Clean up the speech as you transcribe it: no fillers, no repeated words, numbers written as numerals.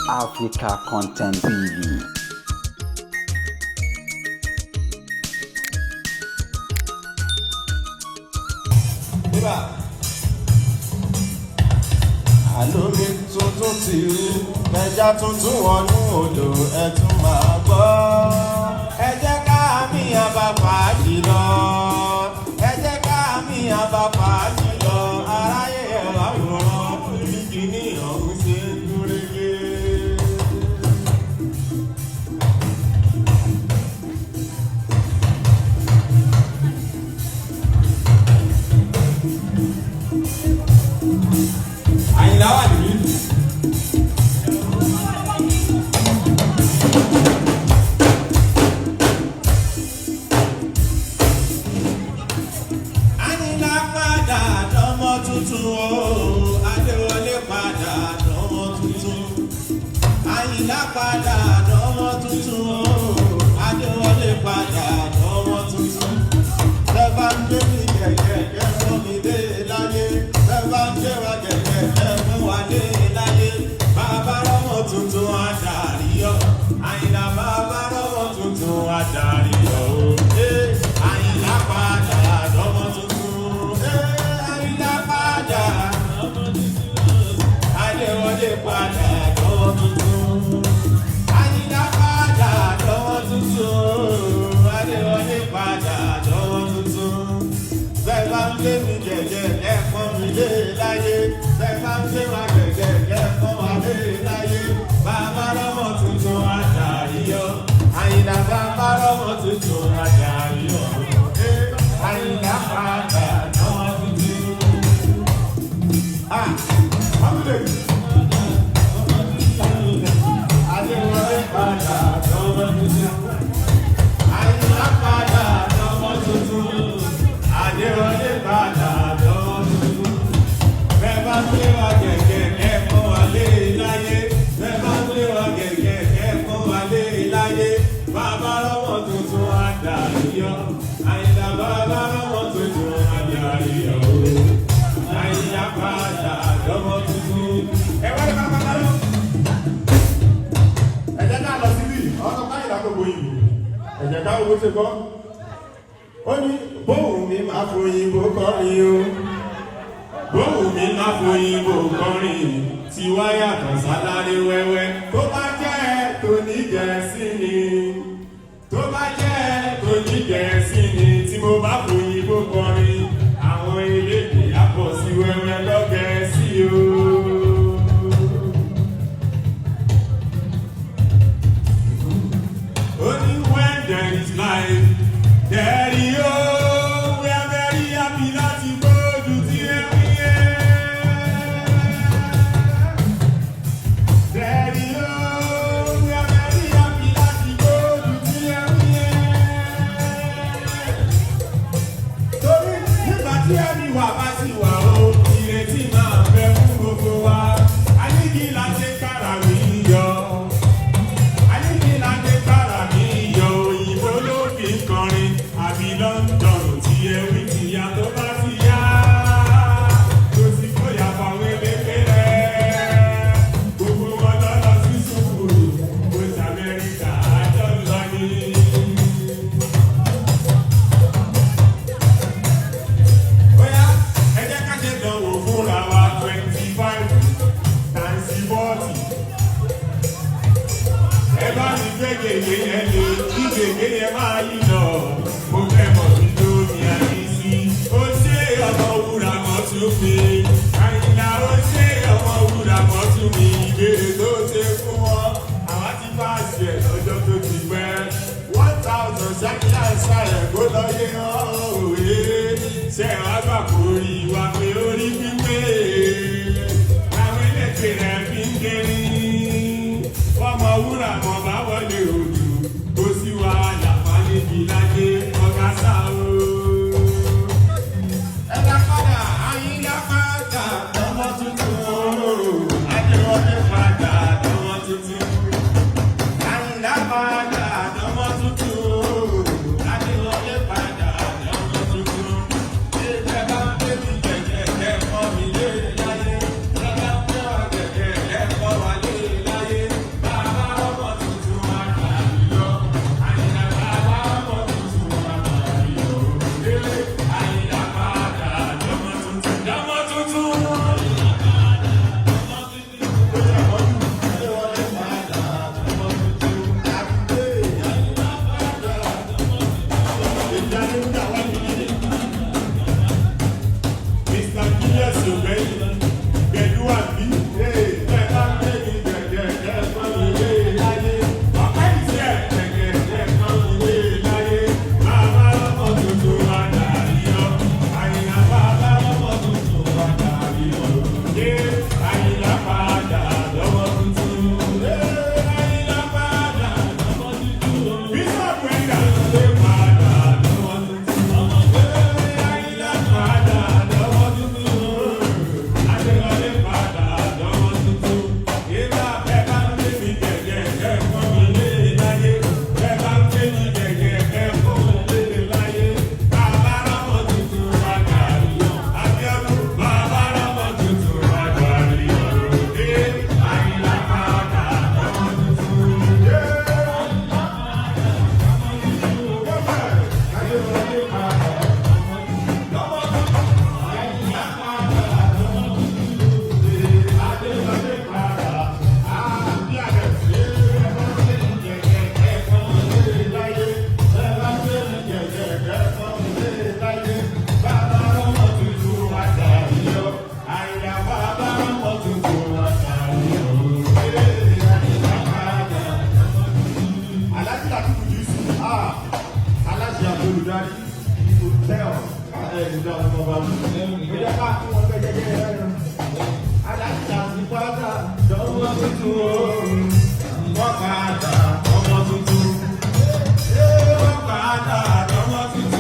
Africa Content TV. Bíbà. Àlómi tuntun ti rú, ẹja tuntun wọnú odò, ẹ tún máa gbọ́. Ẹ jẹ́ ká mi àbá fàájì lọ. Ẹ jẹ́ ká mi àbá fàájì lọ. Aráyé ẹ̀ wá wòran, bí kìíní ọ̀hún ṣe ń gúnrégé. Àyìnlá wà níbí. Àyìnlá padà dánmọ́ tuntun o, Adéwọlé padà dánmọ́ tuntun. Àyìnlá padà dánmọ́ tuntun o, Adéwọlé padà dánmọ́ tuntun. Bẹ́ẹ̀ bá ń gbé mi gẹ̀gẹ̀ kẹ́ fún mi dé láyé. Bẹ́ẹ̀ bá ń gbé wa gẹ̀gẹ̀ kẹ́ fún wa dé láyé. Bàbá rọ́mọ tuntun adarí yọ. Àyìnlá bàbá rọ́mọ tuntun adarí yọ o. Ee, Àyìnlá padà dánmọ́ tuntun. Ee, Àyìnlá padà dánmọ́ tuntun. Adéwọlé padà dánmọ́ tuntun. Àyìnlá padà dánmọ́ tuntun. Adéwọlé padà dánmọ́ tuntun. Bẹ́ẹ̀ bá ń gbé mi gẹ̀gẹ̀ ẹ̀fọn mi lé láyé. Bẹ́ẹ̀ bá ń gbé wa gẹ̀gẹ̀ ẹ̀fọn wa lé láyé. Bàbá rọ́mọ tuntun adarí yọ. Àyìnlá bàbá rọ́mọ tuntun adarí yọ. Ee, Àyìnlá padà dánmọ́ tuntun. Ah, Hamilton. Adéwọlé padà dánmọ́ tuntun. Àyìnlá padà dánmọ́ tuntun. Adéwọlé padà dánmọ́ tuntun. Bẹ́ẹ̀ bá ń gbé wa gẹ̀gẹ̀ ẹ fọ́n wa lé láyé. Bẹ́ẹ̀ bá ń gbé wa gẹ̀gẹ̀ ẹ fọ́n wa lé láyé. Bàbá rọ́mọ tuntun adarí yọ. Àyìnlá bàbá rọ́mọ tuntun adarí yọ. Àyìnlá padà dánmọ́ tuntun. Ẹ wá ní pátápátá lọ. Ẹ jẹ́ ká lọ síbí ọkọ̀ káyìlá gbogbo òyìnbó. Ẹ jẹ́ ká owó ṣe kọ́. Ó ní bóun mi máa foyìnbó kọrin o, bóun mi máa foyìnbó kọrin, tiwa yàtọ̀ sálárì wẹ́wẹ́. Tó bá jẹ́ tó ní Gẹ̀ẹ́sì ni, tó bá jẹ́ tó ní Gẹ̀ẹ́sì ni, tí mo bá foyìnbó kọrin, àwọn elédè á pọ̀ sí wẹ́wẹ́ lọ́gẹ̀ẹ́sì o. Only when there is life, there is hope. We are very happy láti gbójú tí ẹ rí ẹ. There is hope. We are very happy láti gbójú tí ẹ rí ẹ. Torí nígbà tí ẹ̀mí wà bá sì wà o, ìrètí máa ń bẹ fún gbogbo wa. A ní kí la ṣe kára mi yọ. Ayédèládé gbára mi yọ, òyìnbó ló fi ń kọrin, àbí London tí ewì ti ya tó bá ti yá. Kò sí kóyà fáwọn elépè rẹ̀. Gbogbo wọn lọ́lọ́ sí sùkúrù, kò sí Amẹ́ríkà àjọ ń lọ ní. Bóyá ẹ jẹ́ ká ṣe dánwò fúnra wa, 25 times 40. Ẹ bá mi gbé gègé yẹn lé, kí gègé yẹn máa yí lọ. Mo fẹ́ mọ̀ bí lómi àbí sí. Ó ṣe ọmọ wúrà mọ́ tún mi. Àyìnlá, ó ṣe ọmọ wúrà mọ́ tún mi. Ìbéèrè tó ṣe fún wọn, àwa ti bá àṣẹ lọ́jọ́ tó ti pẹ́. 1,000 ṣákíyà ṣàyẹ̀ kó lọ yé ọ́ òye. Ṣé wàá gbà kó rí wa pé ó rí pípé? Àwọn elétè rẹ̀ fi ń gérí. Ọmọ wúrà mọ̀ bá wọlé òdù, kò sí wàhálà fáníbi lájẹ ọ̀gá sá o. Ẹ̀dá padà, Àyìnlá padà, ọmọ tuntun o. Adéwọlé Dọmọ tuntun o, wọ́n padà.